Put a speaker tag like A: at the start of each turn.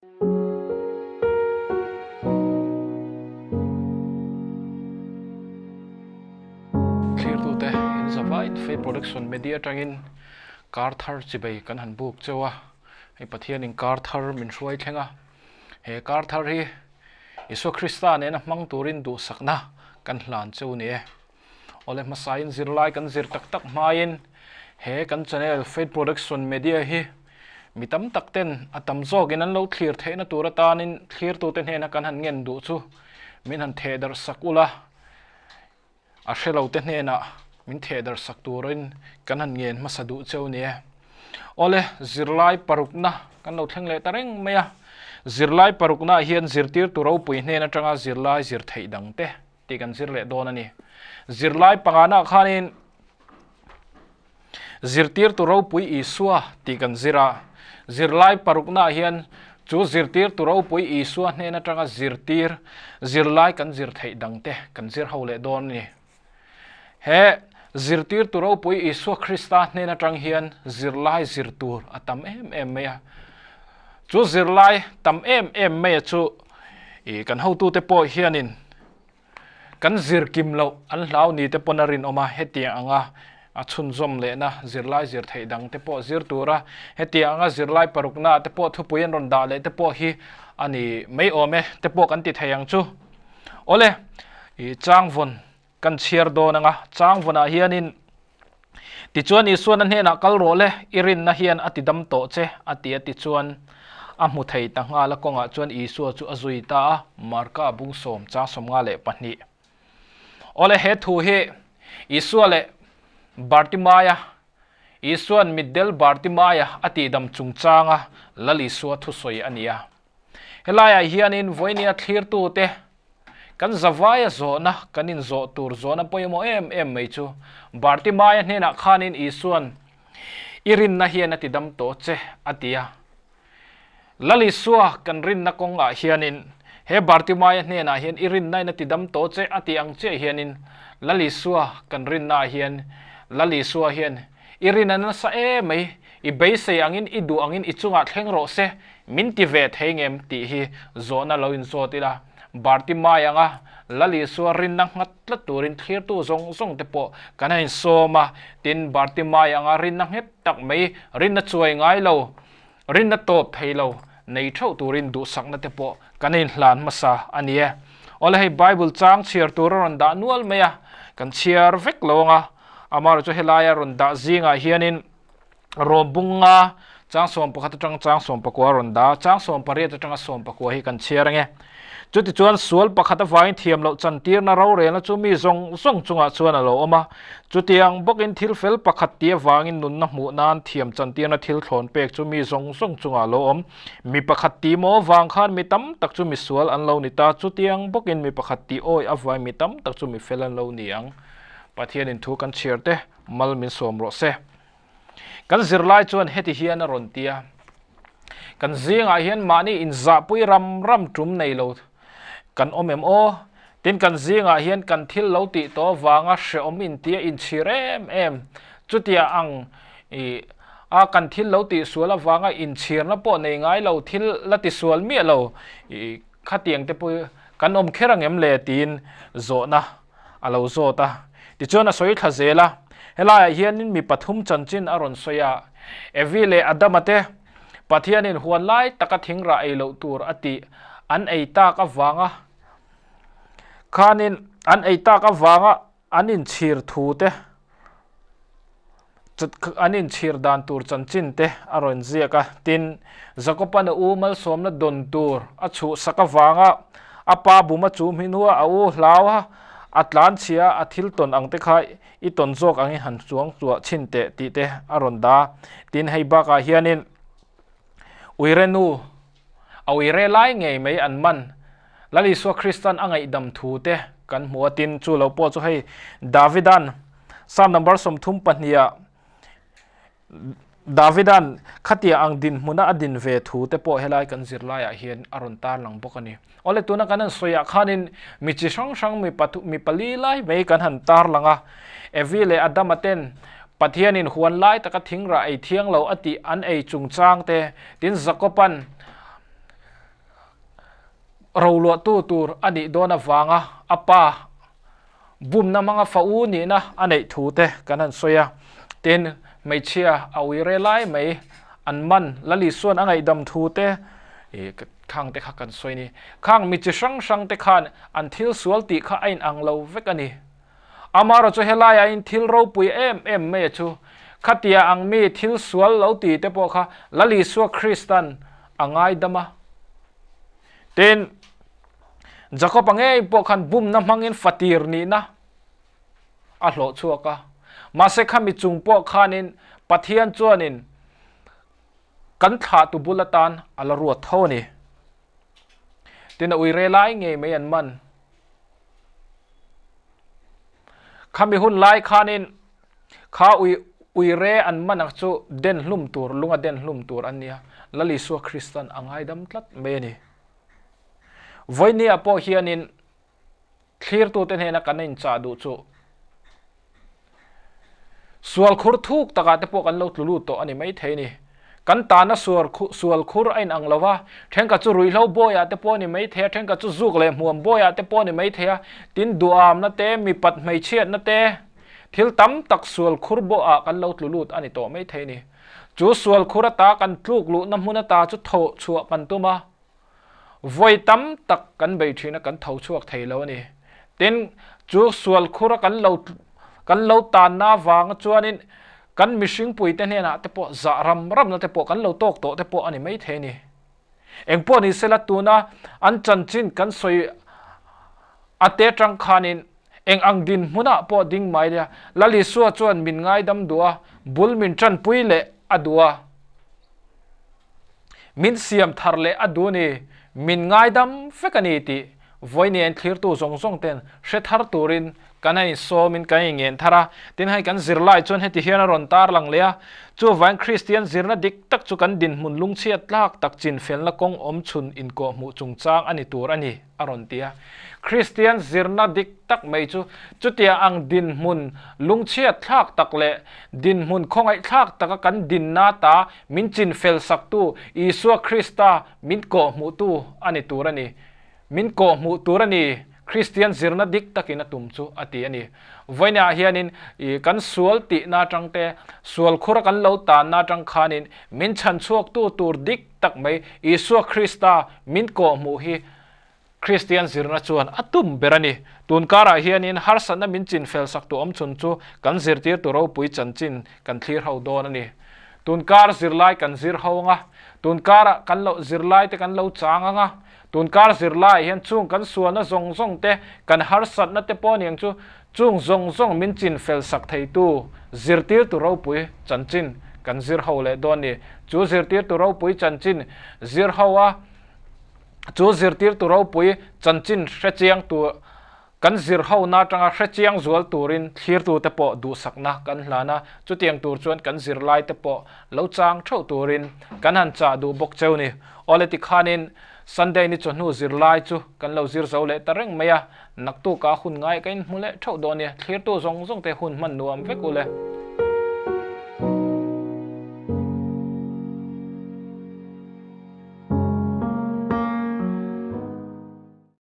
A: Thlirtute in zavaiin Faith Production Media atangin kar thar chibei kan han buk cheu a, hei Pathianin kar thar min hruai thleng a, he kar thar hi Isua Krista nena hmang turin duhsakna kan hlan cheu ni e. Awle hmasain zirlai kan zir tak tak hmain he kan channel Faith Production Media hi mi tam tak ten a tam zawkin an lo thlir theihna tur atanin thlirtute hnena kan han ngen duh chu min han theh darh sak ula, a hre lo te hnenah min theh darh sak turin kan han ngen hmasa duh cheu nia. Awle zirlai parukna kan lo thleng leh ta reng mai a, zirlai paruknaah hian zirtirtu ropui hnen atanga zirlai zir theih dang te tih kan zir leh dawn a ni. Zirlai pangana khanin zirtirtu ropui Isua tih kan zir a, zirlai paruknaah hian chu zirtirtu ropui Isua hnen atanga zirtir zirlai kan zir theih dangte kan zir ho leh dawn a ni. He zirtirtu ropui Isua Krista hnen atang hian zirlai zir tur a tam em em mai a. Chu zirlai tam em em maia chu i kan hotute pawh hianin kan zir kim loh an hlau ni te pawn a rinawm a, hetiang anga a chhunzawm lehna zirlai zir theih dang te pawh zir tura hetiang anga zirlai parukna te pawh thupui an rawn dah leh te pawh hi a ni mai awm e te pawh kan ti thei ang chu. Awle, i changvawn Kan chhiar dawn anga changvawnah hianin, Tichuan Isuan a hnenah kal rawh le, i rinna hian a tidam tawh che, a ti a. Tichuan a hmu thei ta nghal a, kawngah chuan Isua chu a zui ta a, Marka bung sawm chang 52. Awle, he thu hi Isua leh Bartimaia, Isuan mitdel Bartimaia a tihdam chungchanga Lal Isua thusawi a ni a. Helaiah hianin vawinia thlirtute Kan zavaia zawhna kan inzawh tur zawhna pawimawh em em mai chu Bartimaia hnenah khanin Isuan, I rinna hian a ti dam tawh che, a ti a. Lal Isua kan rinna kawngah hianin he Bartimaia hnenah hian I rinna in a ti dam tawh che, a ti ang chiah hianin Lal Isua kan rinnaah hian Lal Isua hian I rinna nasa em mai, I beisei angin i duh angin i chungah thleng rawh se, min ti ve thei ngem tih hi zawhna lo inzawt ila. Bartimai anga Lal Isua rinna nghat tlat turin thlirtu zawng zawng te pawh kan han insawm a, tin Bartimai anga rinna nghet tak mai, rinna chuai ngai lo, rinna tawp thei lo nei theuh turin duhsakna te pawh kan inhlan hmasa a ni e. Awle hei Bible chang chhiar tur a rawn dah nual mai a, kan chhiar vek lo anga, amaherawhchu helaia rawn dah zingah hianin Rawm bunga chang 11 atanga chang 19 rawn dah a, chang 18 atanga 19 hi kan chhiar ange. Chutichuan sual pakhat avangin thiam loh chantirna rorelna chu mi zawng zawng chungah chuan a lo awm a. Chutiang bawkin thil fel pakhat tih avangin nunna hmuh nan thiam chantirna thil thlawn pek chu mi zawng zawng chungah a lo awm. Mi pakhat tih maw avang khan mi tam tak chu mi sual an lo ni ta, chutiang bawkin mi pakhat tih awih avangin mi tam tak chu mi fel an lo ni ang. Pathianin thu kan chhiar te mal min sawm rawh se. Kan zirlai chuan heti hian a rawn ti a, Kan zingah hian mahni inzahpui ram ram tum nei lo kan awm em aw? Tin, kan zingah hian kan thil lo tih tawh avanga hrehawm intia inchhir em em, chutia ang i a kan thil lo tihsual avanga inchhirna pawh nei ngai lo, thil la tisual miah lo i khatiang te pawh kan awm kher ang em le tiin zawhna a lo zawt a. Tichuan a sawi thla zel a, helaiah hianin mi pathum chanchin a rawn sawi a, Evi leh Adama te, Pathianin huan lai taka thingrah ei loh tur a tih an ei tak avanga khanin an ei tak avanga an inchhir thu te, an inchhir dan tur chanchin te a rawn ziak a. Tin, Jakoban a u malsawmna dawn tur a chhuhsak avanga a pa buma chu hminua a u hlau a, a tlanchhia a thil tawn ang te kha i tawn zawk angin han chuang chhuah chhin teh tih te a rawn dah a. Tin, hei bakah hianin Uire nu, a uire lai ngei mai an man Lal Isua Kristan a ngaihdam thu te kan hmu a, tin chu lo pawh chu hei Davidan Psalm number 32 ah Davidan khatia ang dinhmuna a din ve thu te pawh helai kan zirlaiah hian a rawn tarlang bawk a ni. Awle tuna kan han sawiah khanin mi chi hrang hrang mi pathu mi pali lai mai kan han tarlang a, Evi leh Adama ten Pathianin huan lai taka thingrah ei thiang lo a tih an ei chungchang te, tin Jakoban. Roluahtu tur a nih dawn avanga a pa bumna hmanga fa u nihna a neih thu te kan han sawi a. Tin, hmeichhia a ui re lai mai an man Lal Isua'n a ngaihdam thu te khang te kha kan sawi a ni. Khang mi chi hrang hrang te khan an thil sual tih kha a inang lo vek a ni. Amaherawhchu chu helaiah in thil ropui em em mai a chu. Khatia ang mi thil sual lo ti te pawh kha Lal Isua Kristan a ngaidam a. Tin, Jakob-a ngei pawh khan bumna hmangin fatir nihna a hlawh chhuak a. Mahse khami chung pawh khanin Pathian chuanin kan thlahtu bul atan a la ruat tho a ni. Tin, a uire lai ngei mai an man. Khami hun lai khanin kha ui uire an man ang chu den hlum tur, lunga den hlum tur an nia. Lal Isua Kristan a ngaidam tlat mai a ni. Vawinia pawh hianin thlirtute hnena kan inchah duh chu Sual khur thuk takah te pawh kan lo tlu lut tawh a ni maithei a ni. Kan tana sual khur a inang lo va, thenkhat chu ruihhlo bawiah te pawh a ni maithei a, thenkhat chu zuk leh hmuam bawiah te pawh a ni maithei a, tin duhamna te, mipat hmeichhiatna te, thil tam tak sual khur bawhah kan lo tlu lut a ni tawh maithei a ni. Chu sual khur ata kan tluk luhna hmun ata chu thawh chhuah kan tum a. Vawi tam tak kan bei thin a, kan tho chhuak thei lo a ni. Tin, chu sual khura kan lo kan lo tanna avanga chuanin kan mihringpuite hnenah te pawh zah ram ramna te pawh kan lo tawk tawh te pawh a ni maithei a ni. Engpawh ni sela tuna an chanchin kan sawi a te atang khanin eng ang dinhmunah pawh ding mai nia Lal Isua chuan min ngaidam duh a, bul min tanpui leh a duh a. Min siam thar leh a duh ni, min ngaidam vek a ni tih vawiin thlirtu zawng zawng ten hre thar turin kan a insawmin kan inngen thar a. Tin, hei kan zirlai chuan heti hian a rawn tarlang leh a, chuvangin Kristian zirna dik tak chu kan dinhmun lungchhiat tlak tak chinfelna kawng awm chhun inkawhhmuh chungchang a ni tur a ni, a rawn ti a. Kristian zirna dik tak mai chu chutia ang dinhmun lungchhiat thlak tak leh dinhmun khawngaih thlak taka kan dinna ta min chinfel saktu Isua Krista min kawhhmuhtu a ni tur a ni. Min kawhhmuh tur a ni, Kristian zirna dik takin a tum chu a ti a ni. Vawiinah hianin kan sual tihna atang te, sual khura kan lo tanna atang khanin min chhanchhuaktu tur dik tak mai Isua Krista min kawhhmuh hi Kristian zirna chuan a tum ber a ni. Tun karah hianin harsatna min chinfel sak tu awm chhun chu kan zirtirtu ropui chanchin kan thlir ho dawn a ni. Tun kar zirlai kan zir ho ang a, tun karah kan lo zirlai te kan lo chang ang a, tun kar zirlaiah hian chung kan sualna zawng zawng te, kan harsatna te pawh aniang chu chung zawng zawng min chinfel sak theitu zirtirtu ropui chanchin kan zir ho leh dawn a ni. Chu zirtirtu ropui chanchin zir ho a. Chu zirtirtu ropui chanchin hrechiang tur kan zir hona atanga hrechiang zual turin thlirtute pawh duhsakna kan hlan a, chutiang tur chuan kan zirlaite pawh lo chang theuh turin kan han chah duh bawk cheu ni. Awle tikhanin Sunday ni chawhnu zirlai chu kan lo zir zo leh ta reng mai a, naktukah hun ngai ka inhmu leh theuh dawn nia, thlirtu zawng zawngte hun hman nuam vek u le.